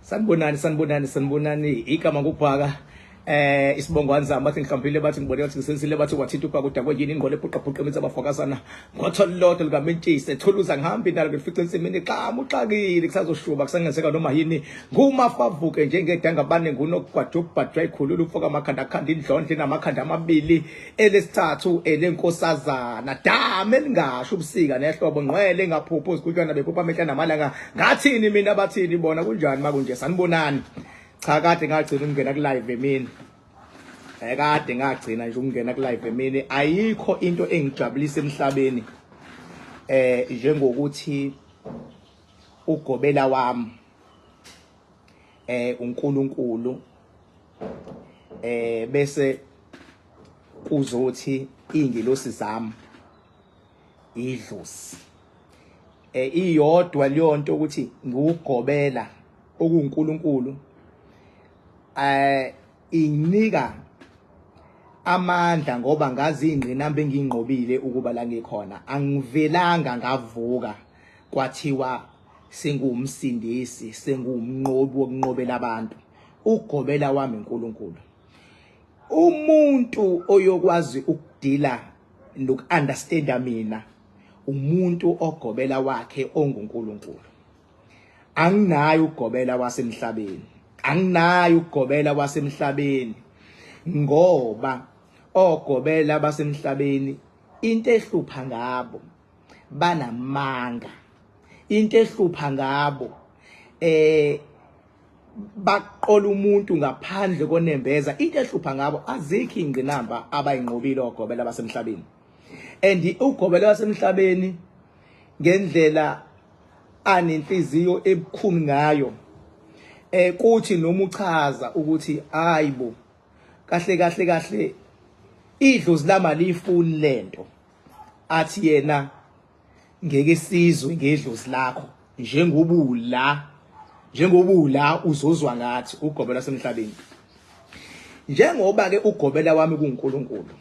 Sanibonani, sanibonani, sanibonani. Igama ngubhaka. Isibongo anzama bathi ngihlambile, bathi ngibone, bathi ngisensile, bathi wathinta ubhaka udakwe yini ingqole bhuqa bhuqa imitha abafokazana. Ngotho lodwa likamentshisi ethuluza ngihambi nalo ngifice ensimini xamu uxakile kusazoshuba kusangenzeka noma yini. Ngumafavuke njengedanga bane ngunogwajubhajwa ikhulula umfoka amakhanda khanda indlondle namakhanda amabili elesithathu elenkosazana dame elingasho ubusika nehlobo ngqwele engaphuphi uzigutshwana bephupha amehla namalanga ngathini mina bathini bona kunjani makunje sanibonani. Cha, kade ngagcina ukungena ku live emini, kade ngagcina nje ukungena ku live emini. Ayikho into engijabulisa emhlabeni njengokuthi ugobela wami uNkulunkulu, bese kuzothi ingilosi zami idlozi, iyodwa leyo nto ukuthi ngiwugobela okuNkulunkulu, inginika amandla ngoba ngazi ingqinamba engiyinqobile ukuba la ngikhona. Angivelanga ngavuka kwathiwa sengumsindisi, sengumnqobi wokunqobela abantu. Ugobela wami uNkulunkulu. Umuntu oyokwazi ukudila noku-understanda mina umuntu ogobela wakhe onguNkulunkulu. Anginayo ugobela wasemhlabeni, anginayo ugobela wasemhlabeni, ngoba ogobela basemhlabeni into ehlupha ngabo banamanga, into ehlupha ngabo baqola umuntu ngaphandle konembeza, into ehlupha ngabo azikho ingqinamba abayinqobile ogobela basemhlabeni. And ugobela wasemhlabeni ngendlela anenhliziyo ebukhuni ngayo, kuthi noma uchaza ukuthi hayibo kahle kahle kahle idlozi lami alifuni lento, athi yena ngeke sizwe ngedlozi lakho njengobula, njengobula uzozwa ngathi ugobela semhlabeni. Njengoba ke ugobela wami kuNkulunkulu,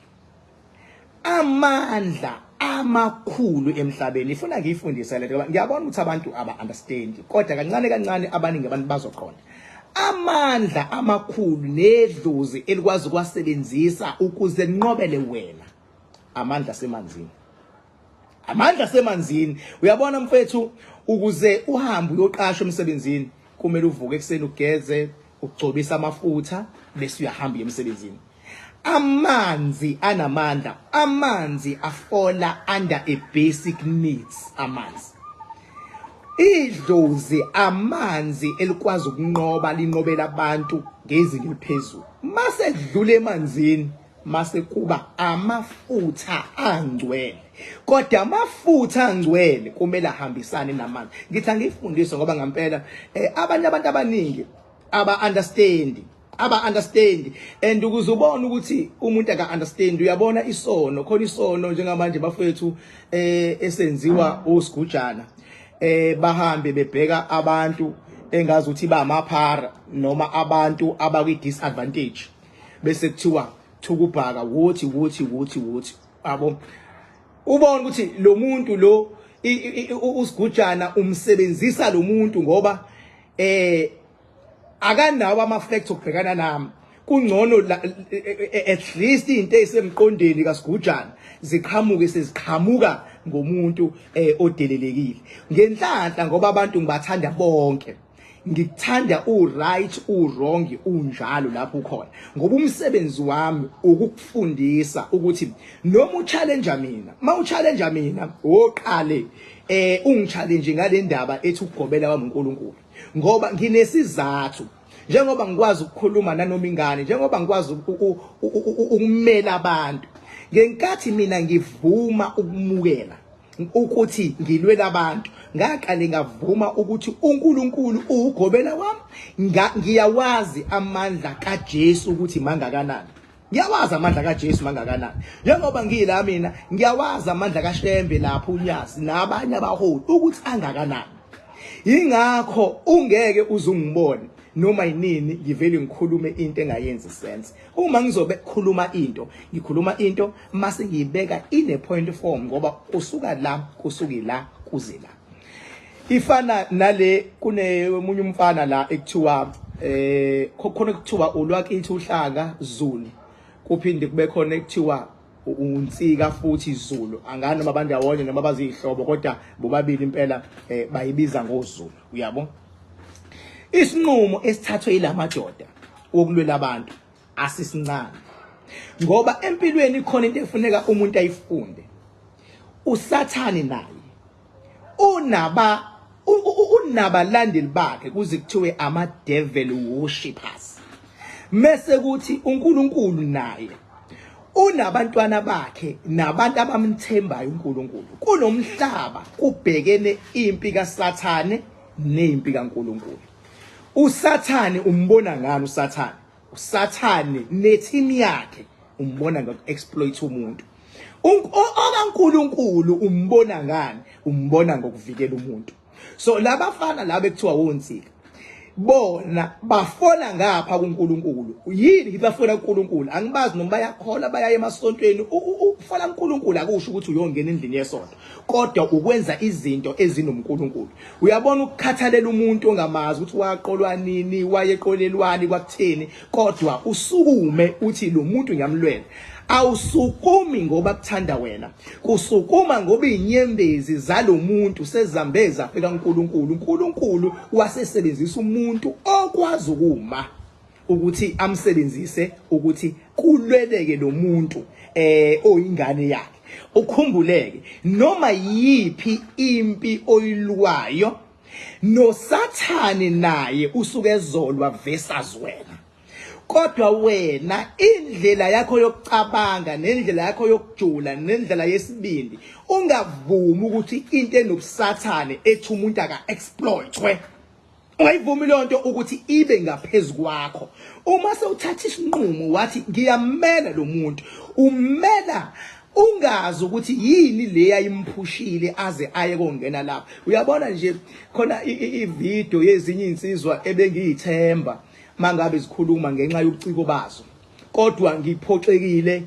amandla amakhulu emhlabeni ifuna ngiyifundise le ngoba ngiyabona ukuthi abantu aba understand, kodwa kancane kancane abaningi abantu bazoqonda. Amandla amakhulu nedlozi elikwazi ukwasebenzisa ukuze nqobele wena, amandla semanzini, amandla semanzini. Uyabona mfethu, ukuze uhambe uyoqashwa emsebenzini kumele uvuke ekuseni, ugeze, ugcobisa amafutha, bese uyahamba uye emsebenzini. Amanzi anamandla, amanzi afola under a basic needs. Amanzi, idlozi, amanzi elikwazi ukunqoba, linqobela abantu ngezinga eliphezulu. Mase kudlula emanzini, mase kuba amafutha angcwele, kodwa amafutha angcwele kumele ahambisane namanzi. Ngithi angifundise ngoba ngempela abanye abantu abaningi aba understand, aba understand. And ukuze ubone ukuthi umuntu aka understand, uyabona isono khona, isono njengamanje bafethu esenziwa usigujana, bahambe bebheka abantu engazi ukuthi bamaphara noma abantu abakwi disadvantage, bese kuthiwa thukubhaka wothi wothi wothi wothi abo. Ubona ukuthi lo muntu lo usigujana umsebenzisa lo muntu ngoba akanawo ama facts okubhekana nami. Kungcono at least into esemqondeni kasigujana ziqhamuke, seziqhamuka ngomuntu odelelekile. Ngenhlanhla ngoba abantu ngibathanda bonke, ngikuthanda u-right, u-wrong, unjalo lapho ukhona, ngoba umsebenzi wami ukukufundisa ukuthi noma u-challenge mina, ma u-challenge mina woqale ungi-challenge ngale ndaba ethi ukugobela wami uNkulunkulu, ngoba nginesizathu. Njengoba ngikwazi ukukhuluma nanoma ingane, njengoba ngikwazi ukumela abantu, ngenkathi mina ngivuma ukumukela ukuthi ngilwela abantu, ngaqale ngavuma ukuthi uNkulunkulu uwugobela wami. Ngiyawazi amandla kaJesu ukuthi mangakanani, ngiyawazi amandla kaJesu mangakanani. Njengoba ngila mina ngiyawazi amandla kaShembe lapho uNyazi nabanye abaholi ukuthi angakanani. Ingakho ungeke uzungibone noma yinini ngivele ngikhulume into engayenzi sense. Uma ngizobe khuluma into, ngikhuluma into mase ngiyibeka in a point form, ngoba kusuka la, kusuki la, kuze la. Ifana nale kune omunye umfana la ekuthiwa khona kuthiwa ulwakithi uhlanga Zulu, kuphinde kube khona ekuthiwa uNsika futhi Zulu. Angani noma bandawonye noma bazihlobo, kodwa bobabili impela bayibiza ngoZulu, uyabo. Isinqumo esithathwe yilamadoda wokulwela abantu asisincane, ngoba empilweni khona into efuneka umuntu ayifunde. USathane naye unabalandeli bakhe, kuze kuthiwe ama devil worshippers. Mese kuthi uNkulunkulu naye unabantwana bakhe nabantu abamthembayo uNkulunkulu. Kunomhlaba kubhekene impi kaSathane nempi kaNkulunkulu. USathane umbona ngani uSathane? USathane neteam yakhe umbona ngoku-exploit umuntu. OkaNkulunkulu umbona ngani? Umbona ngokuvikela umuntu. So labafana laba ekuthiwa wonsika bona bafona ngapha kuNkulunkulu. Yini bafona kuNkulunkulu? Angibazi noma bayakholwa, bayaya emasontweni. Ukufona kuNkulunkulu akusho ukuthi uyongena endlini yesonto, kodwa ukwenza izinto ezinoNkulunkulu. Uyabona, ukukhathalela umuntu ongamazi ukuthi waqolwa nini, wayeqolelwani, kwakutheni, kodwa usukume uthi lo muntu ngiyamlwela. Awusukumi ngoba kuthanda wena, kusukuma ngoba izinyembezi zalomuntu sezambe zafika kuNkulunkulu. uNkulunkulu wasesebenzisa umuntu okwazi ukuma ukuthi amsebenzise ukuthi kulweleke lo muntu oyingane yakhe. Ukhumbuleke, noma yiphi impi oyilwayo noSathane naye usuke ezolwa versus wena, kodwa wena indlela yakho yokucabanga nendlela yakho yokujula nendlela yesibindi, ungavumi ukuthi into enobusathane ethi umuntu aka-exploitwe, ungayivumi leyo nto ukuthi ibe ngaphezu kwakho. Uma sewuthatha isinqumo wathi ngiyamela lo muntu, umela ungazi ukuthi yini le yayimphushile aze aye kongena lapha. Uyabona nje, khona ivideo yezinye insizwa ebengiyithemba mangabe zikhuluma ngenxa yobuciko bazo, kodwa ngiphoxekile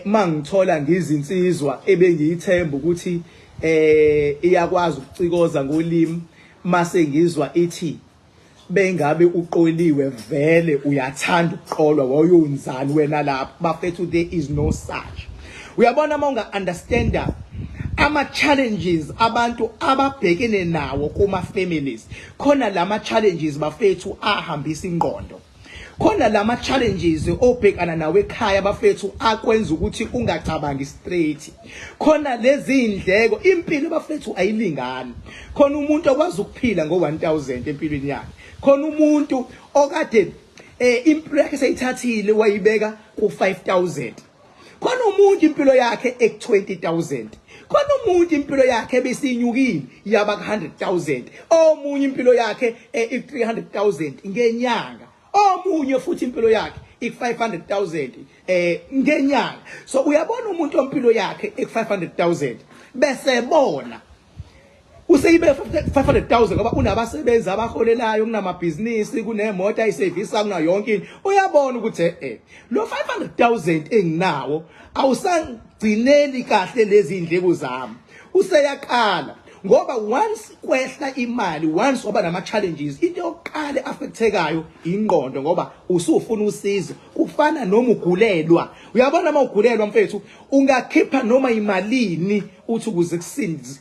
mangithola ngizinsizwa ebengiyithemba ukuthi iyakwazi ukucikoza ngolimi, mase ngizwa ithi bengabe uqoliwe vele uyathanda ukuqolwa, wawuyonzani wena lapho? Bafethu, there is no such. Uyabona, uma unga understanda ama challenges abantu ababhekene nawo kuma families, khona lama challenges bafethu ahambisa ingqondo, khona lama challenges obhekana nawo ekhaya bafethu akwenza ukuthi ungacabangi straight, khona lezi indleko. Impilo bafethu ayilingani. Khona umuntu okwazi ukuphila ngo1000 empilweni yakhe, khona umuntu okade impilo yakhe seyithathile wayibeka ku5000, khona umuntu impilo yakhe eku20000, khona umuntu impilo yakhe ebesinyukile yaba ku100000, omunye impilo yakhe i300000 ngenyanga, omunye futhi impilo yakhe ik500000 ngenyanga. So uyabona, umuntu ompilo yakhe ek500000 bese bona useyibe 500,000 ngoba unabasebenzi abaholelayo, kunamabhizinisi, kunemoto ayisevisa, kuna yonke into. Uyabona ukuthi lo 500,000 enginawo awusangcineli kahle lezi indleko zami. Useyaqala ngoba once kwehla imali, once waba nama challenges, into yokuqala affectekayo ingqondo, ngoba usufuna usizo. Kufana noma ugulelwa. Uyabona, uma ugulelwa mfethu, ungakhipha noma imalini uthi ukuze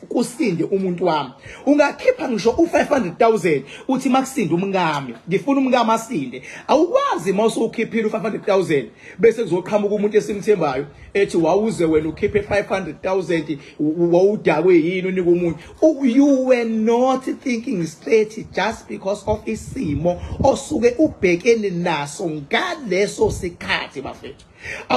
kusinde umuntu wami. Ungakhipha ngisho u500000 uthi makusinde umkami, ngifuna umkami asinde. Awukwazi uma usukhiphile u500000 bese kuzoqhamuka umuntu esimthembayo ethi wawuze wena ukhiphe 500000, wawudakwe yini unika umuntu? You were not thinking straight just because of isimo osuke ubhekene naso ngaleso sikhathi bafethu.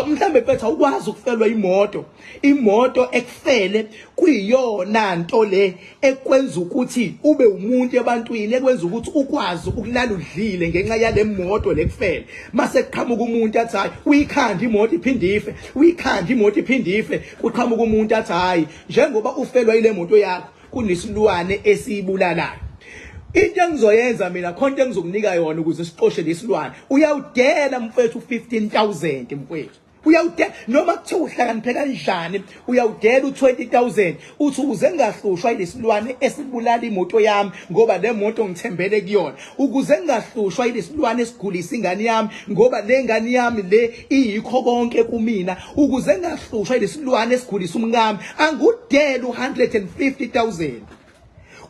Mhlambe mfethu awukwazi ukufelwa imoto, imoto ekufele kuyiyona nto le ekwenza ukuthi ube umuntu ebantwini, ekwenza ukuthi ukwazi ukulala udlile ngenxa yale moto lekufele. Mase kuqhamuka umuntu athi hayi, uyikhanda imoto iphinde ife, uyikhanda imoto iphinde ife. Kuqhamuka umuntu athi hayi, njengoba ufelwa ile moto yakho kunesilwane esiyibulalayo, into engizoyenza mina khona, into engizokunika yona ukuze sixoshe lesilwane. Uyawudela mfethu 15000 mfethu. Uyawudela noma kuthiwa uhlakaniphe kanjani, uyawudela u20000 uthi ukuze ngingahlushwa yilesilwane esibulala imoto yami ngoba le moto ngithembele kuyona, ukuze ngingahlushwa yilesilwane esigulisa ingane yami ngoba le ngane yami le iyikho konke kumina, ukuze ngingahlushwa yilesilwane esigulisa umkami, angudele u150000.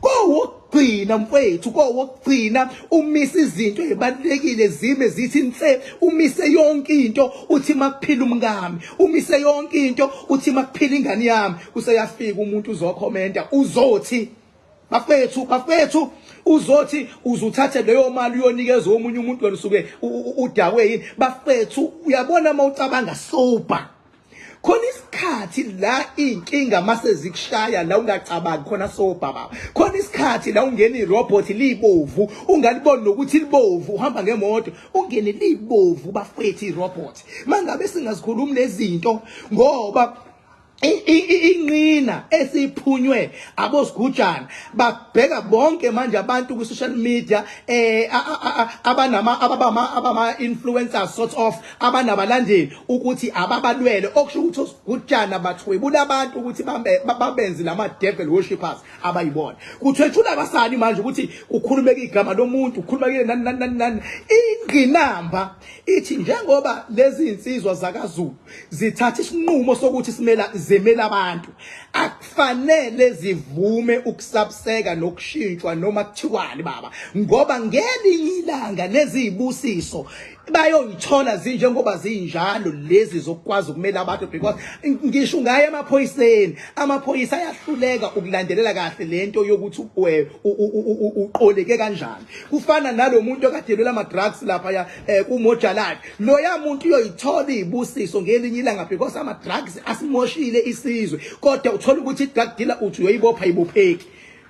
Kowokugcina mfwethu, kowokugcina umise izinto ezibalulekile zime zithi nse, umise yonke into uthi makuphila umkami, umise yonke into uthi makuphila ingane yami. Useyafika umuntu uzokhomenta uzothi bafethu bafethu, uzothi uzuthathe leyo mali uyonikeza omunye umuntu, wena usuke udakwe yini bafethu? Uyabona uma ucabanga sober, khona isikhathi la inkinga mase zikushaya la ungacabangi khona soba baba, khona isikhathi la ungena irobot libovu ungaliboni nokuthi libovu, uhamba ngemoto ungene libovu bafethu irobot. Mangabe singazikhulumi lezinto ngoba inqina esiphunywe abosigujana babheka bonke manje abantu ku social media abanama ababama abama influencers sort of abanabalandeli ukuthi ababalwele, okusho ukuthi osigujana bathwebula abantu ukuthi babenze lama devil worshippers abayibona. Kuthwetshula abasali manje ukuthi kukhulumeke igama lomuntu, kukhulumeke nani nani nani. Ingqinamba ithi njengoba lezi insizwa zakaZulu zithatha isinqumo sokuthi simela zemela abantu, akufanele zivume ukusabuseka nokushintshwa noma kuthiwani baba, ngoba ngelinye ilanga lezi zibusiso bayoyithola zinjengoba zinjalo lezi zokukwazi ukumela abantu. Because ngisho ngaye emaphoyiseni, amaphoyisa ayahluleka ukulandelela kahle lento yokuthi uqoleke kanjani. Kufana nalomuntu okadelwela ama drugs lapha ya kuMoja Life, loya muntu uyoyithola izibusiso ngelinye ilanga because ama drugs asimoshile isizwe. Kodwa uthola ukuthi i-drug dealer uthi uyoyibopha ibopheki,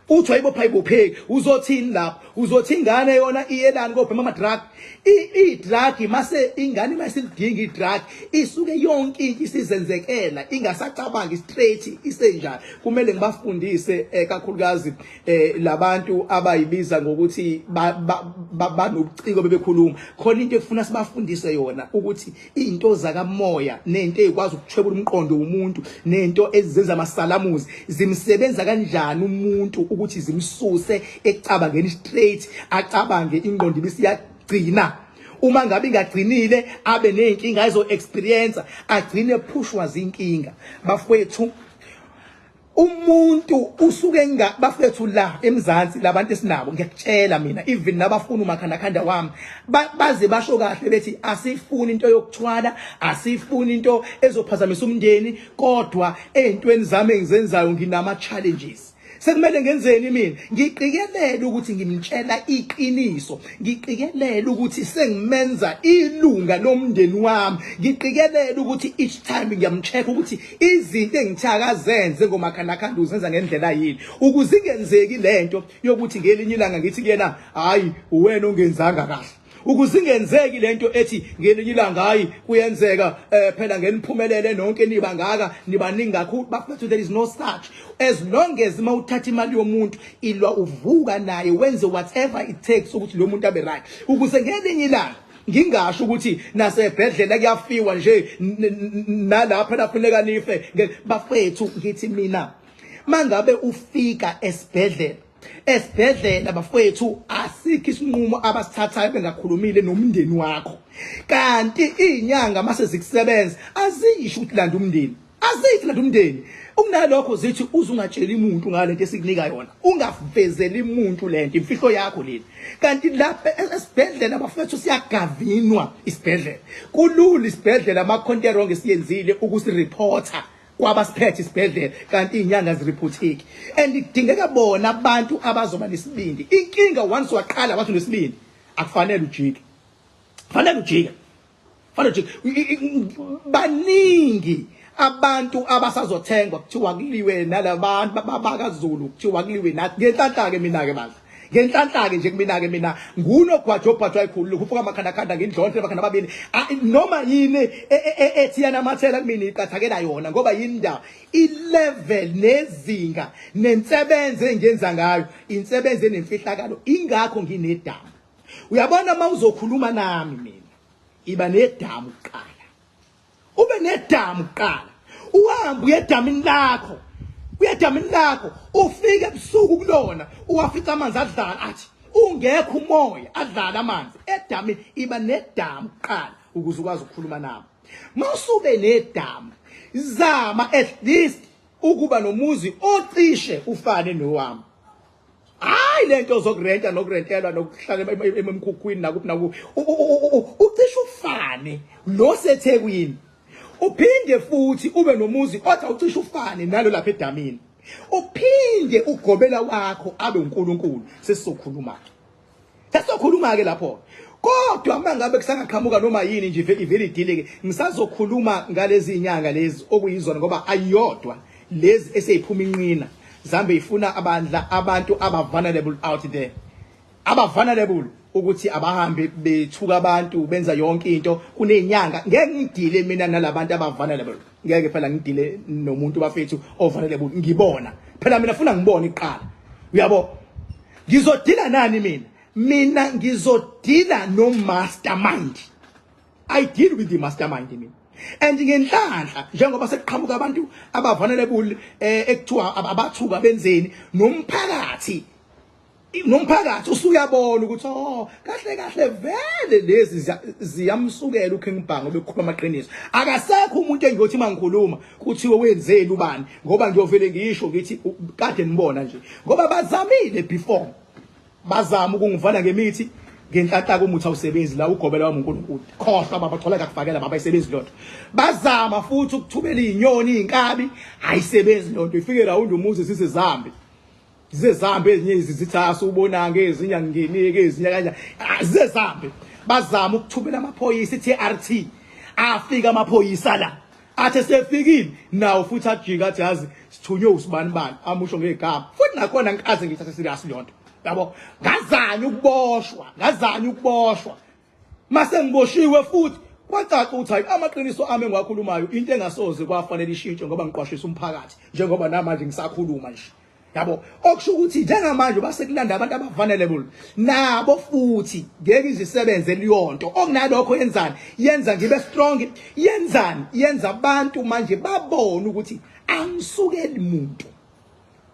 uthi wayibopha ibopheki, uzothini lapho? Uzothi ingane yona iyelani kobhema ama drug? I drug mase ingane mayisilidinga i drug isuke yonke into isizenzekela, ingasacabangi straight, isenjani. Kumele ngibafundise kakhulukazi labantu abayibiza ngokuthi banobuciko bebekhuluma khona, into ekufuna sibafundise yona ukuthi into zakamoya nento ezikwazi ukuthwebula umqondo womuntu nento ezizenza amasalamuzi zimsebenza kanjani umuntu ukuthi zimsuse ekucabangeni straight, acabange ingqondo ibisiyagcina. Uma ngabe ingagcinile abe nezinkinga azo experience, agcine phushwa zinkinga bafowethu. Umuntu usuke nga bafethu la eMzansi labantu esinabo, ngiyakutshela mina, even nabafuna umakhandakhanda wami baze basho kahle bethi asifuni into yokuthwala, asifuni into ezophazamisa umndeni, kodwa ezintweni zami engizenzayo nginama challenges. Sekumele ngenzeni mina? Ngiqikelele ukuthi ngimtshela iqiniso, ngiqikelele ukuthi sengimenza ilunga lomndeni wami, ngiqikelele ukuthi each time ngiyamcheck ukuthi izinto engithi akazenze ngomakhandakhanda uzenza ngendlela yini, ukuze ingenzeki lento yokuthi ngelinye ilanga ngithi kuyena hayi uwena ongenzanga kahle, ukuze ingenzeki lento ethi ngelinye ilanga hayi kuyenzeka phela ngeniphumelele nonke niba ngaka nibaningi kakhulu. Bafethu, there is no such. As long as mawuthatha imali yomuntu ilwa uvuka naye, wenze whatever it takes ukuthi lo muntu abe right, ukuze ngelinye ilanga ngingasho ukuthi nasebhedlela kuyafiwa nje nalapha nafuneka nife. Bafethu, ngithi mina mangabe ufika esibhedlela bafethu, asikho isinqumo abasithathayo bengakhulumile nomndeni wakho. Kanti izinyanga mase zikusebenza azisho ukuthi landa umndeni, azithi landa umndeni. Ukunalokho zithi uze ungatsheli umuntu ngalento esikunika yona, ungavezeli umuntu lento, imfihlo yakho leli. Kanti lapha esibhedlela bafethu siyagavinwa isibhedlela, kulula isibhedlela amakhonto wrong esiyenzile ukusireporta kwabasiphethe isibhedlela, kanti izinyanga zireport-eki and kudingeka bona abantu abazoba nesibindi. Inkinga once waqala wathi unesibindi akufanele ujike, fanele ujike, fanele ujike. Baningi abantu abasazothengwa kuthiwa kuliwe nalabantu bakaZulu, kuthiwa kuliwe nathi. Ngenhlanhla ke mina ke bandla, ngenhlanhla ke nje kumina ke, mina ngunogwajo obhajwa ikhulu kufuka amakhandakhanda ngindlondle abakhanda ababili, noma yini ethi yanamathela kumina iqathakela yona, ngoba yini ndaba i-level nezinga nensebenzo engiyenza ngayo insebenzo enemfihlakalo, ingakho nginedamu. Uyabona uma uzokhuluma nami mina iba nedamu kuqala. Ube nedamu kuqala, uhambe uye edamini lakho, uye edamini lakho, ufike ebusuku kulona, uwafica amanzi adlala, athi ungekho umoya adlala amanzi edamini. Iba nedamu kuqala ukuze ukwazi ukukhuluma nabo. Mawusube nedamu, zama at least ukuba nomuzi ocishe ufane nowami. Hayi lento zokurenta nokurentelwa nokuhlala emkhukhwini nakuphi nakuphi, ucishe ufane lo seThekwini. Uphinde futhi ube nomuzi othi awucishe ufane nalo lapha edamini. Uphinde ugobela wakho abe uNkulunkulu. Sesizokhuluma ke, sesizokhuluma ke lapho. Kodwa uma ngabe kusangaqhamuka noma yini nje ivele idileke, ngisazokhuluma ngalezi inyanga lezi okuyizona, ngoba ayiyodwa lezi eseyiphuma inqina zambe ifuna abandla abantu aba vulnerable out there, aba vulnerable ukuthi abahambe bethuka abantu, benza yonke into. Kunenyanga, ngeke ngidile mina nalabantu aba vulnerable, ngeke phela ngidile nomuntu bafethu o vulnerable. Ngibona phela mina, funa ngibone iqala, uyabo? Ngizodila nani mina? Mina ngizodila no mastermind. I deal with the mastermind mina. And ngenhlanhla, njengoba sekuqhamuka abantu aba vulnerable ekuthiwa abathuka benzeni, nomphakathi usuyabona ukuthi, oh, kahle kahle vele lezi ziyamsukela uKing Bhango bekhuluma amaqiniso. Akasekho umuntu engiyothi mangikhuluma kuthiwe wenzeni ubani, ngoba ngiyovele ngisho ngithi kade nibona nje, ngoba bazamile before, bazama ukungivala ngemithi. Ngenhlanhla umuthi awusebenzi la, ugobela wami uNkulunkulu. Khohlwa baba, thola kakufakela baba, ayisebenzi lonto. Bazama futhi ukuthumela izinyoni, izinkabi, ayisebenzi lonto. Ifike round umuzi zizezambi, zizezambi, ezinye zithi asubonanga, ezinye angingenike, ezinye kanjani, zizezambi. Bazama ukuthumela amaphoyisa i-TRT, afika amaphoyisa la, athi sefikile nawo futhi ajika athi, yazi, sithunywe usibani bani, amusho ngegama futhi. Nakhona ngikaze ngithathe serious lonto, yabo. Ngazanya ukuboshwa, ngazanya ukuboshwa. Mase ngiboshiwe futhi kwacaca ukuthi hayi, amaqiniso ami engiwakhulumayo into engasoze kwafanele ishintshe, ngoba ngiqwashisa umphakathi njengoba namanje ngisakhuluma nje, yabo. Okusho ukuthi njengamanje basekulanda abantu aba-vulnerable nabo futhi ngeke izisebenze leyonto. Okunalokho yenzani? Yenza ngibe strong. Yenzani? Yenza abantu manje babone ukuthi angisukeli muntu,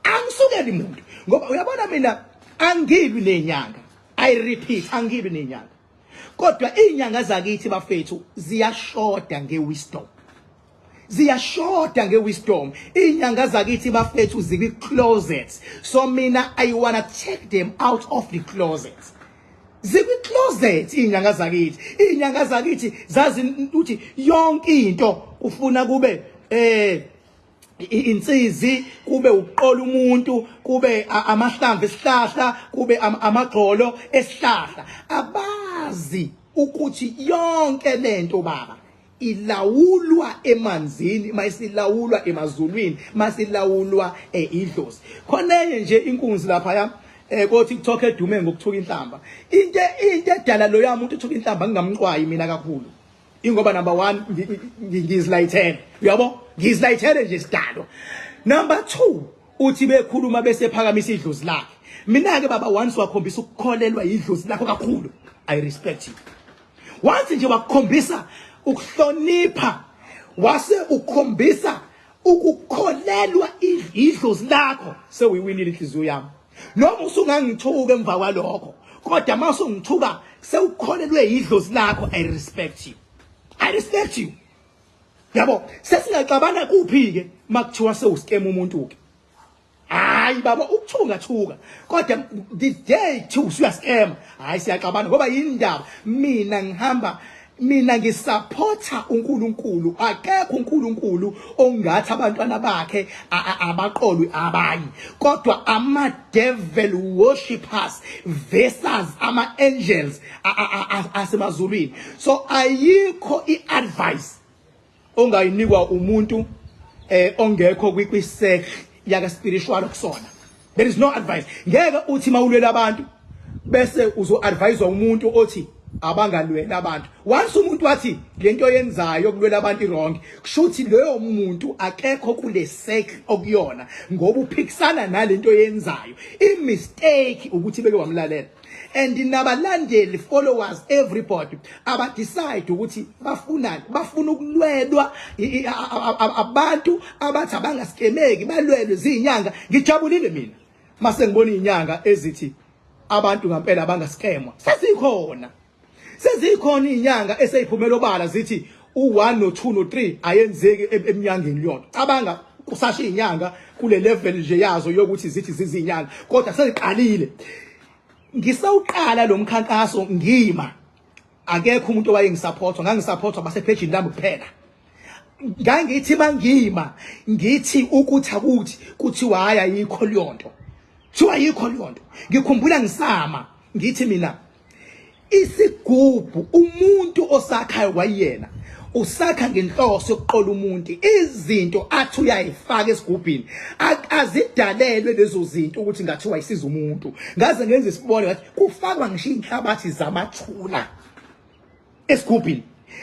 angisukeli muntu, ngoba uyabona mina angilwi nenyanga. I repeat, angilwi nenyanga, kodwa izinyanga zakithi bafethu ziyashoda ngewisdom, ziyashoda ngewisdom. Izinyanga zakithi bafethu zikwi closet, so mina I wanna take them out of the closet. Zikwi closet izinyanga zakithi. Izinyanga zakithi zazi ukuthi yonke into ufuna kube insizi, kube uqola umuntu, kube amahlamvu esihlahla, kube amagxolo esihlahla. Abazi ukuthi yonke lento baba ilawulwa emanzini, mayisilawulwa emazulwini, masilawulwa idlozi. Khona enye nje inkunzi lapha ya ko TikTok edume ngokuthuka inhlamba. Into edala lo yamuntu uthuka inhlamba, ngingamqwayi mina kakhulu, ingoba number 1, ngizilayithele, uyabo, ngizilayithele nje sidalo. Number 2, uthi bekhuluma bese phakamisa idlozi lakhe. Mina ke baba, once wakhombisa ukukholelwa idlozi lakho kakhulu, I respect you. Once nje wakukhombisa ukuhlonipha, wase ukhombisa ukukholelwa idlozi lakho, sewuyiwinile inhliziyo yami. Noma usungangithuka emva kwalokho, kodwa mase ungithuka sewukholelwe idlozi lakho, I respect you, I respect you, yabo. Sesingaxabana kuphi ke makuthiwa sewuscam umuntu ke? Hayi baba, ukuthunga thuka, kodwa the day two usuyaskema, hayi, siyaxabana, ngoba yindaba mina ngihamba, mina ngisupporta uNkulunkulu. Akekho uNkulunkulu ongathi abantwana bakhe abaqolwe abanye, kodwa ama devil worshippers versus ama angels asemazulwini. So ayikho iadvice ongayinikwa umuntu ongekho kwi-sect yaka spiritual kusona. There is no advice. Ngeke uthi mawulwela abantu bese uzo advise umuntu othi Abangalwela abantu. Once umuntu wathi lento yenzayo yokulwela abantu wrong, kushuthi loyo muntu akekho kule circle okuyona ngoba uphikisana nalento yenzayo. I mistake ukuthi beke wamlalela. And nabalandeli, followers, everybody aba decide ukuthi bafunani, bafuna ukulwelwa abantu abathi abangasikemeki balwelwe zinyanga. Ngijabulile mina mase ngibona izinyanga ezithi abantu ngampela abangasikemwa. Sesikhona, sezikhona izinyanga eseyiphumela obala zithi u1 no2 no3 ayenzeki eminyangeni leyonto. Cabanga kusasho izinyanga kule level nje yazo yokuthi zithi zizinyanga, kodwa seziqalile. Ngisawuqala lo mkhankaso ngima, akekho umuntu owayengisupportwa, ngangisupportwa basephejini lami kuphela. Ngangithi mangima ngithi ukuthi akuthi kuthiwa hayi ayikho leyonto, kuthiwa ayikho leyonto. Ngikhumbula ngisama ngithi mina isigubhu umuntu osakhayo kwayena usakha ngenhloso yokuqola umuntu, izinto athi uyayifaka esigubhini azidalelwe lezo zinto ukuthi ngathiwa isiza umuntu. Ngaze ngenza isibone ngathi kufakwa ngisho inhlabathi zamathuna esigubhini.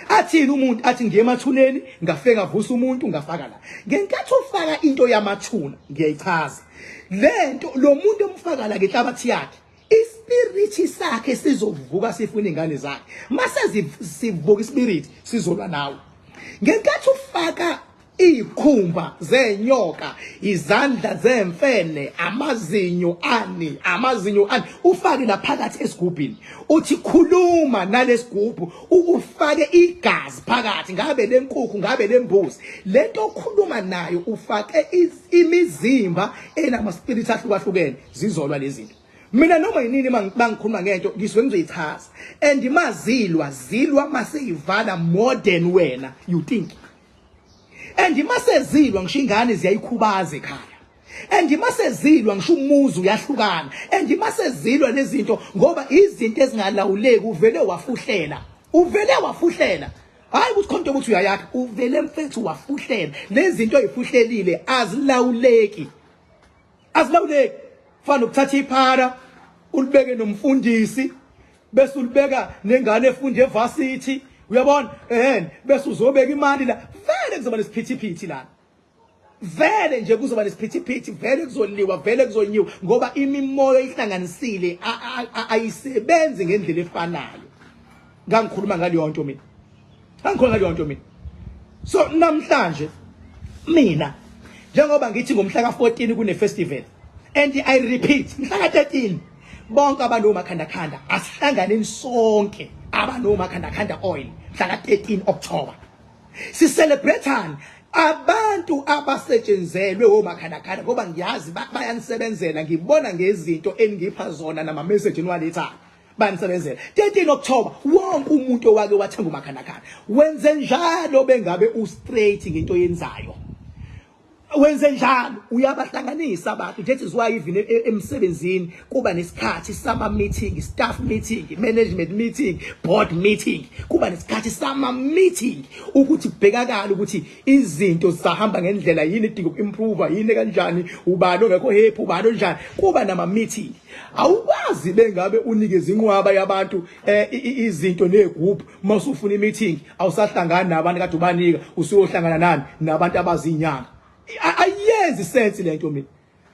Athini umuntu athi ngiye emathuneni ngafike ngavusa umuntu ngafaka la. Ngenkathi ufaka into yamathuna ngiyayichaza lento, lo muntu omfaka la ngenhlabathi yakhe, ispirit sakhe sizovuka sifuna ingane zakhe. Mase sivuka ispirit sizolwa nawe. Ngenkathi ufaka izikhumba zenyoka, izandla zemfene, amazinyo ani, amazinyo ani, ufake la phakathi esigubhini, uthi khuluma nalesigubhu, ufake igazi phakathi, ngabe lenkukhu ngabe lembuzi, lento okhuluma nayo ufake imizimba enama spirits ahlukahlukene, zizolwa lezi zinto. Mina noma yinini mangikhuluma ngento ngisuke ngizoyichaza, and mazilwa zilwa maseyivala more than wena you think. And masezilwa ngisho ingane ziyayikhubaza ekhaya, and masezilwa ngisho umuzi uyahlukana, and masezilwa lezinto ngoba izinto ezingalawuleki uvele wafuhlela, uvele wafuhlela. Hayi ukuthi khona ukuthi uyayakha, uvele mfethu wafuhlela. Lezi zinto oyifuhlelile azilawuleki, azilawuleki. Fana nokuthatha iphara ulibeke nomfundisi, bese ulibeka nengane efunda evarsity, uyabona, ehhe, bese uzobeka imali la, vele kuzoba nesiphithiphithi la, vele nje kuzoba nesiphithiphithi, vele kuzoliwa, vele kuzonyiwa, ngoba imimoya ihlanganisile ayisebenzi ngendlela efanayo. Ngangikhuluma ngaleyo nto mina, ngangikhuluma ngaleyo nto mina. So namhlanje mina njengoba ngithi ngomhla ka-14 kune festival, and I repeat, mhla ka-13 bonke abantu omakhandakhanda asihlanganeni sonke abanomakhandakhanda oil mhla ka-13 October, sicelebrateani abantu abasetshenzelwe omakhandakhanda, ngoba ngiyazi bayanisebenzela, ngibona ngezinto eningipha zona nama message eniwalethayo, bayanisebenzela. 13 October wonke umuntu owake wathenga umakhandakhanda wenze njalo, bengabe u straight ngento yenzayo, wenze njalo uyabahlanganisa abantu. That is why even emsebenzini kuba nesikhathi sama meeting, staff meeting, management meeting, board meeting, kuba nesikhathi sama meeting ukuthi kubhekakala ukuthi izinto zisahamba ngendlela yini, idinga uku-improve yini, kanjani, ubani ongekho happy, ubani onjani, kuba nama meeting. Awukwazi bengabe unikeza inqwaba yabantu izinto negroup, mawusufuna i-meeting awusahlangani nabantu kade ubanika, usuyohlangana nani nabantu abazinyanga. Ayenzi sense lento mina,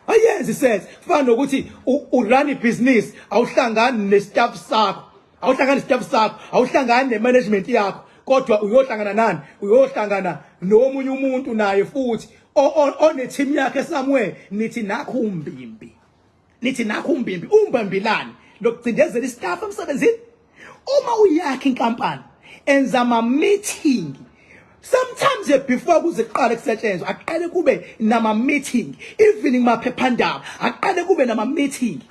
ayenzi sense. Kufana nokuthi urun ibhizinisi, awuhlangani nestaff sakho, awuhlangani nestaff sakho, awuhlangani nemanagement yakho, kodwa uyohlangana nani? Uyohlangana nomunye umuntu naye futhi one team yakhe somewhere. Nithi nakho umbimbi, nithi nakho umbimbi, umbambilani lokucindezela istaff emsebenzini. Uma uyakha inkampani enza ama meeting, sometimes before kuze kuqale kusetshenzwa aqale kube nama meeting, even kumaphephandaba aqale kube nama meeting,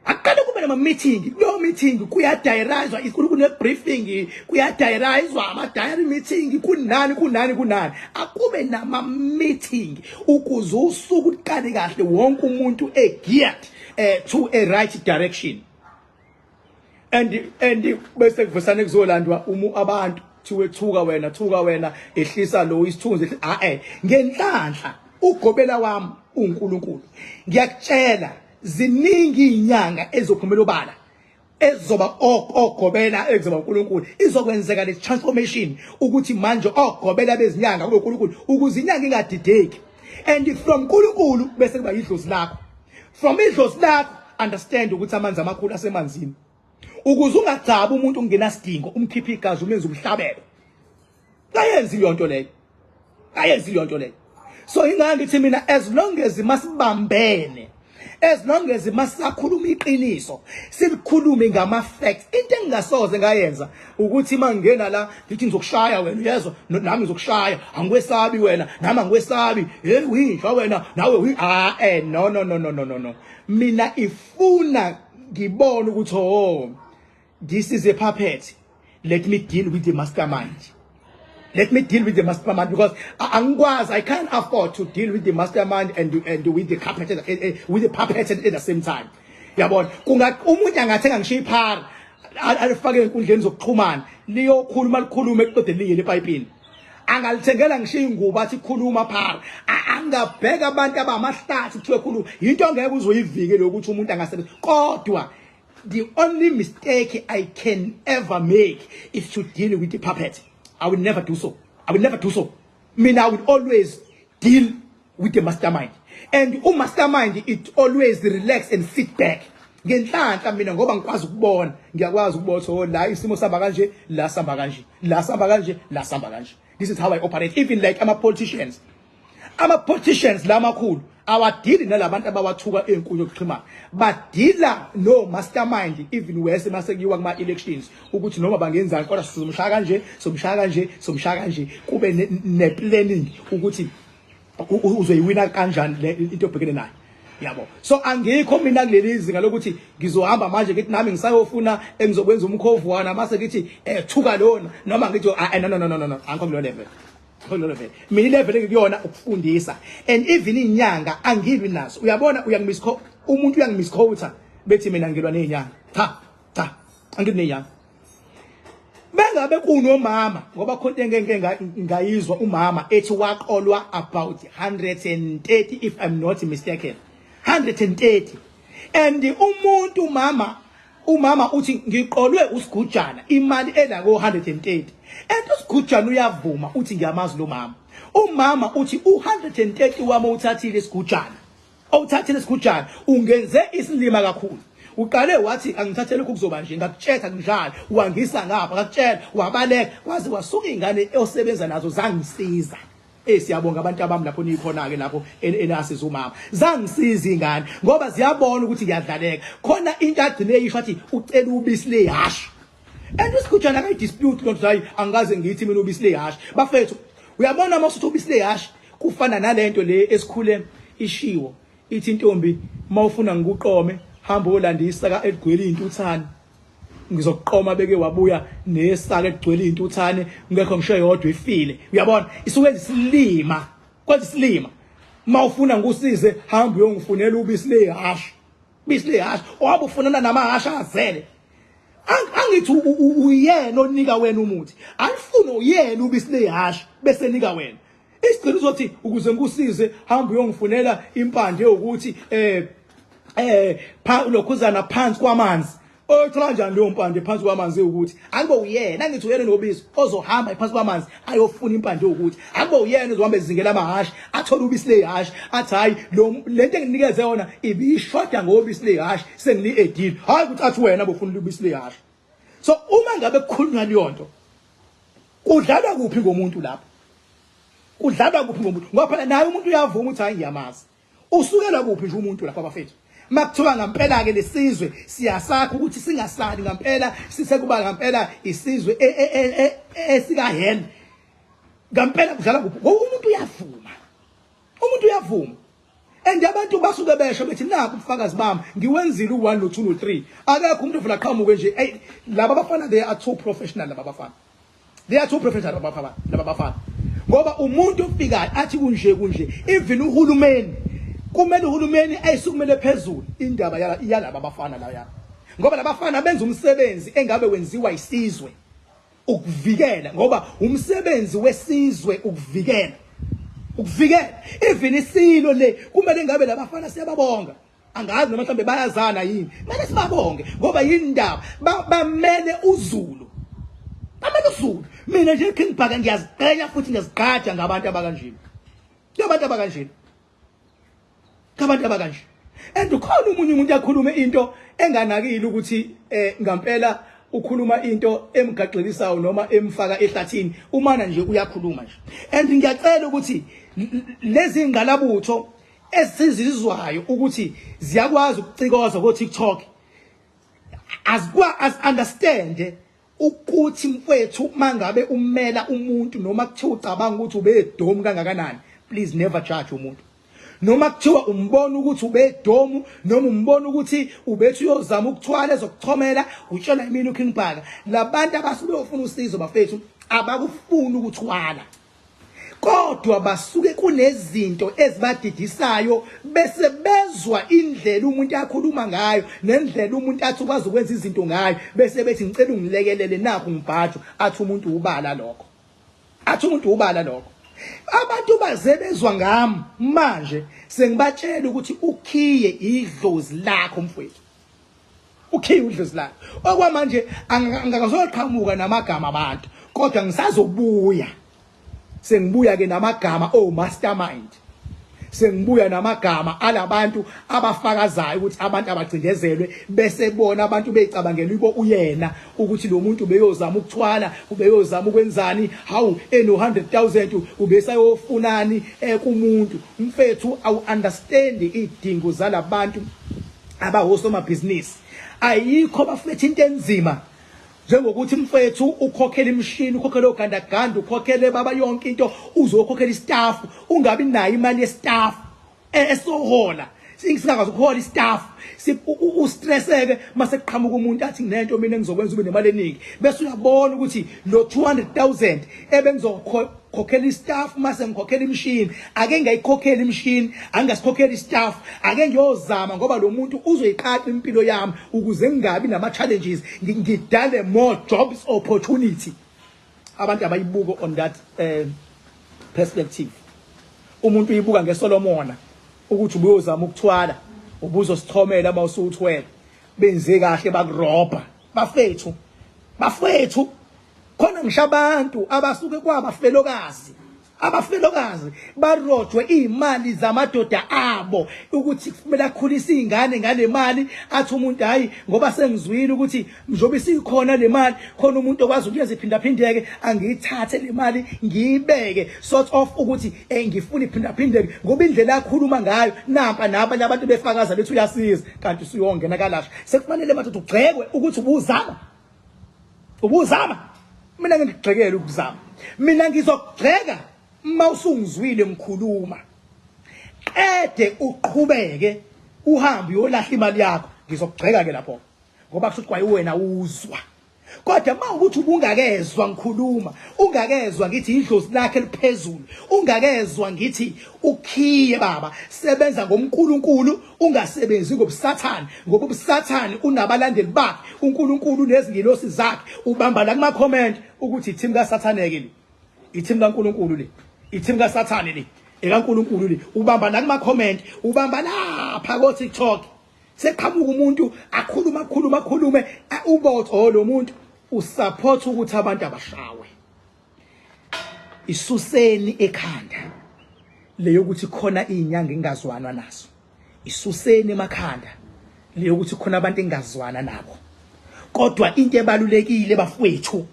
aqale kube nama meeting. Kuleyo meeting kuyadiarizwa, kune briefing, kuyadiarizwa ama diary meeting, kunani kunani kunani, akube nama meeting ukuze usuku uqale kahle, wonke umuntu e geared to a right direction. And bese kuvusane kuzolandwa umu abantu thiwe thuka wena, thuka wena, ehlisa lo isithunzi. Ah, ngenhlanhla ugobela wami uNkulunkulu, ngiyakutshela ziningi izinyanga ezophumela obala. Ezoba ogobela ekuzoba uNkulunkulu, izokwenzeka le transformation ukuthi manje ogobela bezinyanga kube uNkulunkulu, ukuze inyanga ingadideki. And from uNkulunkulu bese kuba idlozi lakho, from idlozi lakho understand ukuthi amanzi amakhulu asemanzini, ukuze ungagcabi umuntu ungenasidingo, umkhiphe igazi, umenze umhlabelo. Kayenzi leyo nto leyo, kayenzi leyo nto leyo. So ingane ngithi mina, as long as masibambene, as long as masakhuluma iqiniso, silikhulume ngama facts. Into engingasoze ngayenza ukuthi mangena la ngithi ngizokushaya wena, uyezwa, nami ngizokushaya, angikwesabi wena, nami angikwesabi, hey uyinja wena, nawe uyi ah eh no no no no no no no. Mina ifuna ngibone ukuthi, oh, this is a puppet, let me deal with the mastermind, let me deal with the mastermind, because angikwazi, I can't afford to deal with the mastermind and with the puppet, with the puppet at the same time. Yabona, kunga umuntu angathenga ngisho iphara, alifake enkundleni zokuxhumana, liyokhuluma, likhulume, kuqede liye lepayipini. Angalithengela ngisho ingubo, athi khuluma phara. Angabheka abantu abamahlathi, kuthiwe khuluma. Into angeke uzoyivike lokuthi umuntu angasebenza, kodwa the only mistake I can ever make is to deal with the puppet. I will never do so. I will never do so. Mina, I will always deal with the mastermind. And u-mastermind, it always relax and sit back. Ngenhlanhla mina, ngoba ngikwazi ukubona, ngiyakwazi ukubona, so la isimo samba kanje, la samba kanje, la samba kanje, la samba kanje. This is how I operate. Even like ama politicians. Ama politicians la makhulu awadili nalabantu abawathuka enkundla yokuxhumana, badila no mastermind. Even worse mase kuyiwa kuma elections, ukuthi noma bangenzani kodwa sizomshaya kanje, somshaya kanje, somshaya kanje, kube ne planning ukuthi uzoyiwina kanjani le into obhekene nayo, yabo. So angikho mina kuleli zinga lokuthi ngizohamba manje ngithi nami ngisayofuna engizokwenza umkhovwana, mase ngithi thuka lona, noma ngithi ah, no no no no no, angikho kulo level, kulo level. Mina ilevel engikuyona ukufundisa, and even inyanga angilwi nazo. Uyabona, uyangimisquote umuntu, uyangimisquote, bethi mina ngilwa nezinyanga. Cha cha, angilwi nezinyanga. Bengabe kunomama, ngoba khona into engeke ngayizwa, umama ethi waqolwa about 130, if I'm not mistaken, 130. And umuntu umama uthi ngiqolwe usigujana imali ela ko 130, and usigujana uyavuma, uthi ngiyamazi lo mama. Umama uthi u130 wami uthathile isigujana, owuthathile isigujana, ungenze isilima kakhulu. Uqale wathi angithathele lokhu, kuzoba nje, ngakutshela kunjalo, wangisa ngapha, ngakutshela, wabaleka, kwaze wasuka ingane osebenza nazo zangisiza. Eh, siyabonga abantu abami lapho nikhona ke, lapho enasiza umama, zangisiza ingane ngoba ziyabona ukuthi ngiyadlaleka. Khona into agcine eyisho, athi ucela ubisi lehashi, and usigujana akayi dispute lo nto. Hayi, angikaze ngithi mina ubisi lehashi. Bafethu, uyabona uma usuthi ubisi lehashi, kufana nalento le esikhule ishiwo, ithi intombi mawufuna ngikuqome, hamba olanda isaka eligcwele intuthane, ngizokuqoma. Beke wabuya nesaka egcwele intuthane, ngekho ngisho eyodwa, ifile. Uyabona, isukwenza isilima, kwenza isilima. Mawufuna ngikusize, hamba uyongifunela ubisi lehashi, ubisi lehashi, owabe ufunana namahhashi azele. Angithi uyena onika wena umuthi, alifune uyena ubisi lehashi bese nika wena. Isigcino uzothi ukuze ngikusize, hamba uyongifunela impande yokuthi pha lokhuzana phansi kwamanzi. Oyithola kanjani leyo mpande phansi kwamanzi? Ukuthi akube uyena, angithi uyena nobisi ozohamba phansi kwamanzi ayofuna impande yokuthi, akube uyena ozohamba ezingela amahhashi, athole ubisi lehhashi, athi hayi, lo lento enginikeze yona ibishoda ngobisi lehhashi, sengili-edile. Hayi ukuthi athi wena bofuna ubisi lehhashi. So uma ngabe kukhulunywa leyo nto, kudlalwa kuphi ngomuntu lapho? Kudlalwa kuphi ngomuntu? Ngoba phela naye umuntu uyavuma ukuthi hayi, ngiyamazi. Usukela kuphi nje umuntu lapha, bafethu? Makuthiwa ngampela ke lesizwe siyasakha ukuthi singasali ngampela, sisekuba ngampela isizwe esika hell ngampela, kudlala kuphi ngoba umuntu uyavuma, umuntu uyavuma. And abantu basuke besho bethi nakho ubufakazi bami, ngiwenzile u1 no2 no3. Akekho umuntu ovela qhamuke nje. Hey, laba bafana, they are too professional laba bafana, they are too professional laba bafana, laba bafana, ngoba umuntu ofikayo athi kunje kunje, even uhulumeni kumele, uhulumeni ayisukumele phezulu indaba yalaba bafana la, ngoba labafana benza umsebenzi engabe wenziwa isizwe ukuvikela, ngoba umsebenzi wesizwe ukuvikela, ukuvikela. Even isilo le kumele ngabe labafana siyababonga. Angazi noma mhlambe bayazana yini. Kumele sibabonge ngoba yini ndaba bamele uZulu. Bamele uZulu. Mina nje King Bhaka ngiyaziqhenya futhi ngiyazigqaja ngabantu abakanjena. Ngabantu abakanjena. Ngabantu abakanje. And ukhona umunye umuntu akhulume into enganakile ukuthi eh ngampela ukhuluma into emgaxelisayo noma emfaka ehlathini umana nje uyakhuluma nje. And ngiyacela ukuthi lezi ngalabutho esizizwayo ukuthi ziyakwazi ukucikoza ko TikTok azikwa as understand ukuthi mfwethu mangabe umela umuntu noma kuthiwa ucabanga ukuthi ubedomu kangakanani, please never judge umuntu. Noma kuthiwa umbona ukuthi ubedomu noma umbona ukuthi ubethi uyozama ukuthwala ezokuchomela, utshela imini uKing Bhaka, labantu abasuke beyofuna usizo bafethu abakufuni ukuthwala, kodwa basuke kunezinto ezibadidisayo bese bezwa indlela umuntu akhuluma ngayo nendlela umuntu athi ukwazi ukwenza izinto ngayo, bese bethi ngicela ungilekelele nakho ngibhajwa. Athi umuntu ubala lokho, athi umuntu ubala lokho. Abantu baze bezwa ngami manje sengibatshela ukuthi ukhiye idlozi lakho mfowethu, ukhiye udlozi lakho. Okwamanje angakazoqhamuka namagama abantu, kodwa ngisazobuya, sengibuya ke namagama o mastermind, sengibuya namagama alabantu abafakazayo ukuthi abantu abacindezelwe, bese bona abantu beyicabangela ibo uyena ukuthi lo muntu ubeyozama ukuthwala, ubeyozama ukwenzani, hawu eno 100,000 ubesayofunani kumuntu. Mfethu, awu understand idingo zalabantu abawosomabhizinisi. Ayikho bafethu into enzima njengokuthi mfethu ukhokhele imishini, ukhokhele ogandaganda, ukhokhele baba yonke into, uzokhokhela istaff, ungabi nayo imali yestaff esohola, singakwazi ukuhola istaff, ustresseke mase kuqhamuka umuntu athi nginento mina engizokwenza ube nemali eningi, bese uyabona ukuthi lo 200,000 ebengizokhokhela istaff mase ngikhokhela imishini, ake ngayikhokhela imishini, angasikhokhela istaff, ake ngiyozama ngoba lo muntu uzoyiqaqa impilo yami ukuze ngingabi nama challenges, ngidale more jobs opportunity. Abantu abayibuko on that perspective. Umuntu uyibuka ngesolomona ukuthi ubuyozama ukuthwala, ubuzosichomela uma usuthwele, benze kahle bakurobha. Bafethu, bafethu, khona ngisho abantu abasuke kwabafelokazi, abafelokazi barojwe imali zamadoda abo ukuthi kumele akhulise izingane ngale mali. Athi umuntu hayi ngoba sengizwile ukuthi njengoba isikhona le mali, khona umuntu okwazi ukuyenza iphindaphindeke, angiyithathe le mali ngiyibeke sort of ukuthi ngifuna iphindaphindeke ngoba indlela akhuluma ngayo nampa nabanye abantu befakaza bethi uyasiza, kanti usuyongena kalasha. Sekufanele manje ugxekwe ukuthi ubuzama, ubuzama. Mina ngikugxekela ukuzama, mina ngizokugxeka uma usungizwile ngikhuluma, qede uqhubeke uhambe uyolahla imali yakho, ngizokugxeka ke lapho ngoba kusho ukuthi kwayiwena uzwa. Kodwa uma ukuthi ubungakezwa ngikhuluma, ungakezwa ngithi idlozi lakhe liphezulu, ungakezwa ngithi ukhiye baba sebenza ngomNkulunkulu, ungasebenzi ngobusathane, ngoba ubusathane unabalandeli bakhe, uNkulunkulu unezingilosi zakhe. Ubamba la kuma comment ukuthi i-team kaSathane ke le, i-team kaNkulunkulu le, i-team kaSathane le, ekaNkulunkulu le. Ubamba la kuma comment, ubamba lapha ko TikTok, seqhamuka umuntu akhuluma akhuluma akhulume, ubotho oh lo muntu usupport ukuthi abantu abashawe. Isuseni ekhanda leyo ukuthi khona izinyanga engazwanwa nazo, isuseni emakhanda leyo ukuthi khona abantu engazwana nabo. Kodwa into ebalulekile bafowethu,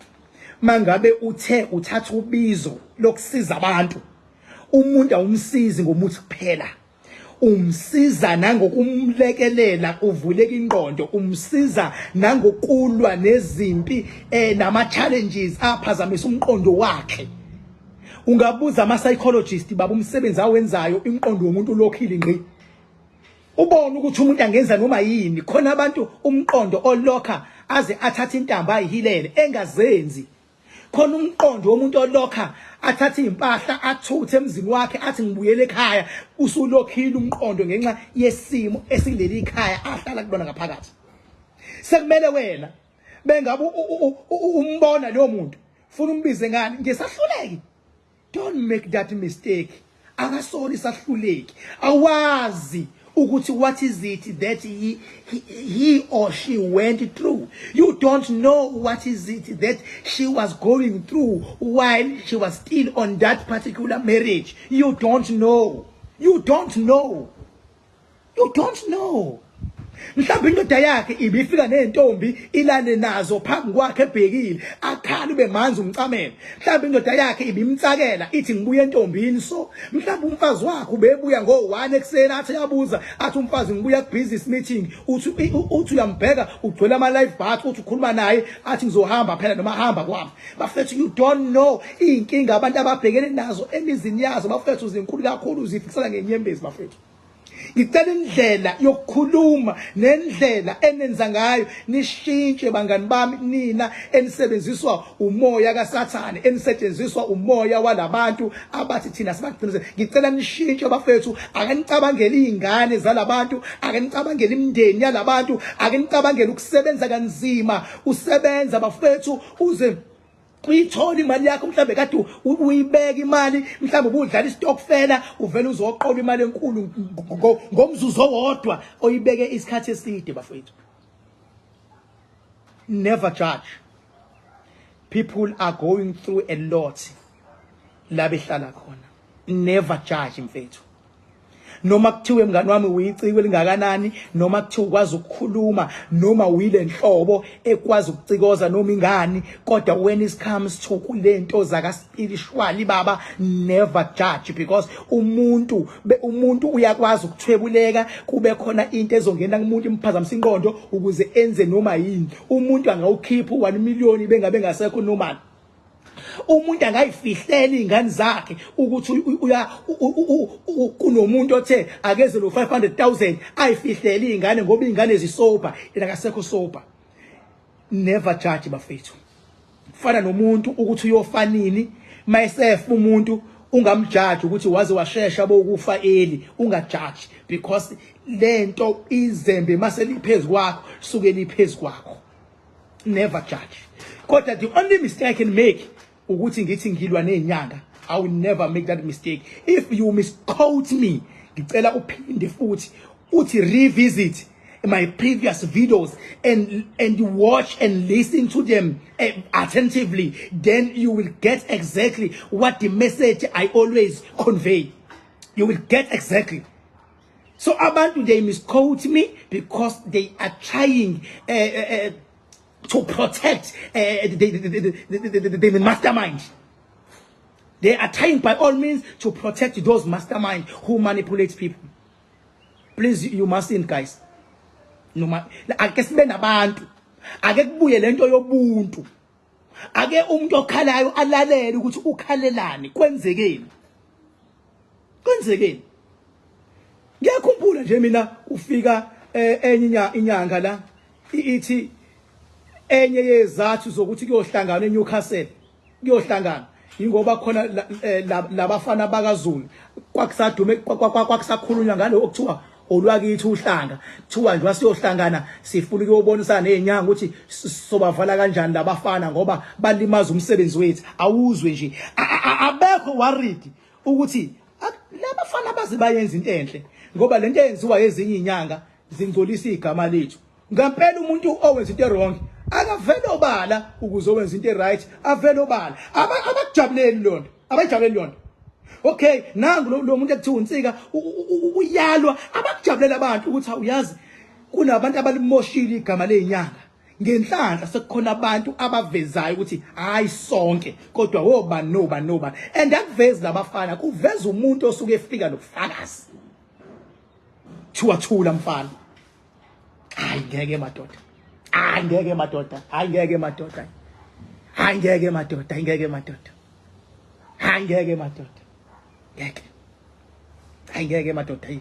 mangabe uthe uthatha ubizo lokusiza abantu, umuntu awumsizi ngomuthi kuphela, umsiza nangokumlekelela uvuleka ingqondo, umsiza nangokulwa nezimpi nama challenges aphazamisa umqondo wakhe. Ungabuza ama psychologist baba umsebenzi awenzayo, umqondo womuntu ulokhile ngqi, ubone ukuthi umuntu angenza noma yini. Khona abantu umqondo olokha aze athathe intambo ayihilele engazenzi. Khona umqondo womuntu olokha athathe impahla athuthe emzini wakhe athi ngibuyele ekhaya, usulokhile umqondo ngenxa yesimo esileli ikhaya ahlala kulona ngaphakathi. Sekumele wena bengabe umbona leyo muntu funa umbize ngani ngesahluleki. Don't make that mistake. Akasona isahluleki. Awazi ukuthi what is it that he or she went through. You don't know what is it that she was going through while she was still on that particular marriage. You don't know. You don't know. You don't know. Mhlawumbe indoda yakhe ibifika nezintombi ilale nazo phambi kwakhe ebhekile, akhala ube manzi umcamelo. Mhlawumbe indoda yakhe ibimtsakela ithi ngibuye entombini. So mhlawumbe umfazi wakhe ubebuya ngo-1 ekuseni, athi yabuza, athi umfazi ngibuya ku-business meeting, uthi uyambheka ugcwele ama-live bath, uthi ukhuluma naye athi ngizohamba phela noma hamba kwami. Bafethu, you don't know iy'nkinga abantu ababhekene nazo emizini yazo, bafethu, zinkulu kakhulu, zifikisela ngenyembezi. Bafethu, ngicela indlela yokukhuluma nendlela enenza ngayo nishintshe, bangani bami, nina enisebenziswa umoya kaSathane, enisetshenziswa umoya walabantu abathi thina sibaqinise. Ngicela nishintshe, bafethu. Ake nicabangele izingane zalabantu, ake nicabangele imindeni yalabantu, ake nicabangele ukusebenza kanzima. Usebenza, bafethu, uze uyithola imali yakho. Mhlambe kade uyibeka imali, mhlambe ubudlala istokfela, uvela uzoqola imali enkulu ngomzuzu owodwa oyibeke isikhathi eside. Bafethu, never judge. People are going through a lot la behlala khona. Never judge, mfethu. Noma kuthiwe, mngani wami, uyiciko elingakanani, noma kuthiwa ukwazi ukukhuluma, noma uyile nhlobo ekwazi ukucikoza noma ingani, kodwa when it comes to kulento zaka spiritual, baba, never judge, because umuntu uyakwazi ukuthwebuleka, kube khona into ezongena kumuntu imphazamisa ingqondo ukuze enze noma yini. Umuntu angawukhipha u1 million bengabe ngasekho normal. Umuntu angayifihlela izingane zakhe ukuthi uya kunomuntu othe akeze lo 500,000, ayifihlele izingane ngoba izingane zisober, yena akasekho sober. Never judge, bafethu. Kufana nomuntu ukuthi uyofa nini. Myself, umuntu ungamjaji ukuthi waze washesha bokufa early. Ungajaji, because lento izembe mase liphezulu kwakho, suke liphezulu kwakho. Never judge. Kodwa the only mistake I can make ukuthi ngithi ngilwa nezinyanga. I will never make that mistake. If you misquote me, ngicela uphinde futhi uthi revisit my previous videos and watch and listen to them attentively, then you will get exactly what the message I always convey. You will get exactly. So abantu, they misquote me because they are trying to protect the mastermind. They are trying by all means to protect those mastermind who manipulate people. Please, you mustn't, guys. Noma ake sibe nabantu, ake kubuye lento yobuntu, ake umuntu okhalayo alalele ukuthi ukhalelani, kwenzekeni, kwenzekeni. Ngiyakhumbula nje mina ufika enye inyanga la, ithi enye yezathu zokuthi kuyohlangana eNewcastle, kuyohlangana ingoba khona labafana bakaZulu kwakusadume, kwakusakhulunywa ngalo okuthiwa olwakithi uhlanga. Kuthiwa nje wasiyohlangana, sifuna ukuyobonisana nezinyanga ukuthi sobavala kanjani labafana ngoba balimaza umsebenzi wethu. Awuzwe nje, abekho worried ukuthi labafana baze bayenza into enhle, ngoba lento eyenziwa ezinye izinyanga zingcolisa igama lethu. Ngempela umuntu owenza into wrong akavele obala, ukuze owenza into right avele obala. Abakujabuleli lonto, abayijabuleli lonto. Okay, nangu lo muntu ekuthiwa uNsika uyalwa, abakujabulela abantu ukuthi awuyazi kunabantu abalimoshile igama lezinyanga. Ngenhlanhla sekukhona abantu abavezayo ukuthi hayi sonke, kodwa wobani nobani nobani, and akuvezi labafana, kuveza umuntu osuke efika nobufakazi. Thiwa thula mfana. Hayi ngeke madoda, hayi ngeke madoda, hayi ngeke madoda, hayi ngeke madoda, hayi ngeke madoda, hayi ngeke madoda, ngeke, hayi ngeke madoda. Hayi,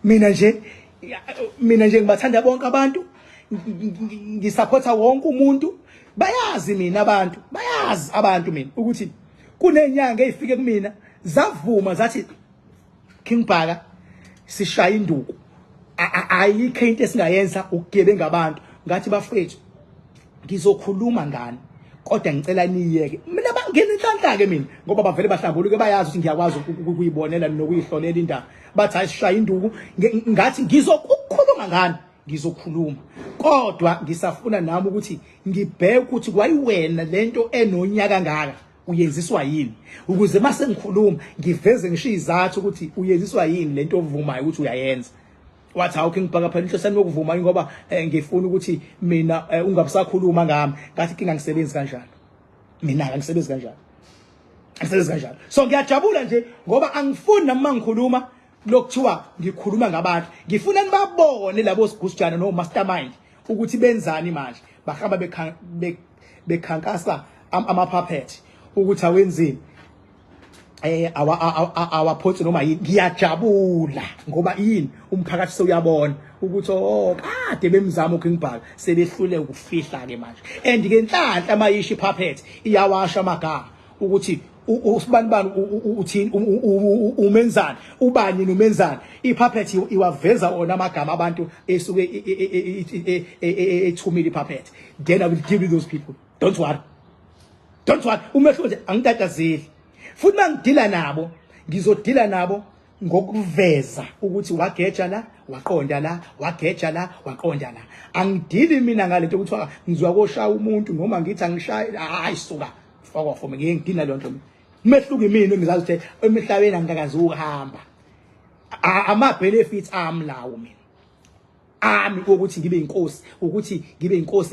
mina nje ngibathanda bonke abantu, ngisupporta wonke umuntu. Bayazi mina abantu, bayazi abantu mina ukuthi kunenyanga ezifike kumina zavuma zathi, "King Bhaka, sishaya induku, ayikho into esingayenza ukugebenga abantu." Ngathi, "Bafethu, ngizokhuluma ngani, kodwa ngicela niyeke mina." Bangena inhlanhla ke mina ngoba bavele bahlambuluke, bayazi ukuthi ngiyakwazi ukuyibonela nokuyihlolela indaba. Bathi hayi, sishaya induku. Ngathi ngizokukhuluma ngani, ngizokhuluma, kodwa ngisafuna nami ukuthi ngibheke ukuthi kwayiwena lento enonyaka ngaka uyenziswa yini, ukuze mase ngikhuluma ngiveze ngisho izathu ukuthi uyenziswa yini lento ovumayo ukuthi uyayenza. Wathi hawu, King Bhaka, phela inhloso yami yokuvuma ngoba ngifuna ukuthi mina ungabisakhuluma ngami. Ngathi kinga ngisebenzi kanjalo mina, angisebenzi kanjalo, angisebenzi kanjalo. So ngiyajabula nje ngoba angifuni nami mangikhuluma lokuthiwa ngikhuluma ngabantu, ngifuna nibabone labo sigusijana no mastermind ukuthi benzani manje. Bahamba bekhankasa ama-puppet ukuthi awenzini, awaphonsi noma yini. Ngiyajabula ngoba yini, umphakathi sewuyabona ukuthi oh, kade bemzama uKing Bhaka, sebehlule ukufihla ke manje. And ke nhlanhla mayisho ipuppet iyawasha amagama ukuthi usibani bani uthini, umenzani, ubani nomenzani. Ipuppet iwaveza wona amagama abantu esuke ethumile ipuppet. Then I will deal with those people, don't worry, don't worry. Umehluko nje, angitatazeli futhi mangidila nabo, ngizodila nabo ngokuveza ukuthi wageja la, waqonda la, wageja la, waqonda la. Angidili mina ngalento ukuthi ngizwa koshaya umuntu noma ngithi angishayi. Hayi, suka, fokofo, ngeke ngidina leyo nto mina. Umehluko imina engizazi ukuthi emhlabeni angikakazi ukuhamba, ama benefits ami lawo mina, ami ukuthi ngibe inkosi, ukuthi ngibe inkosi.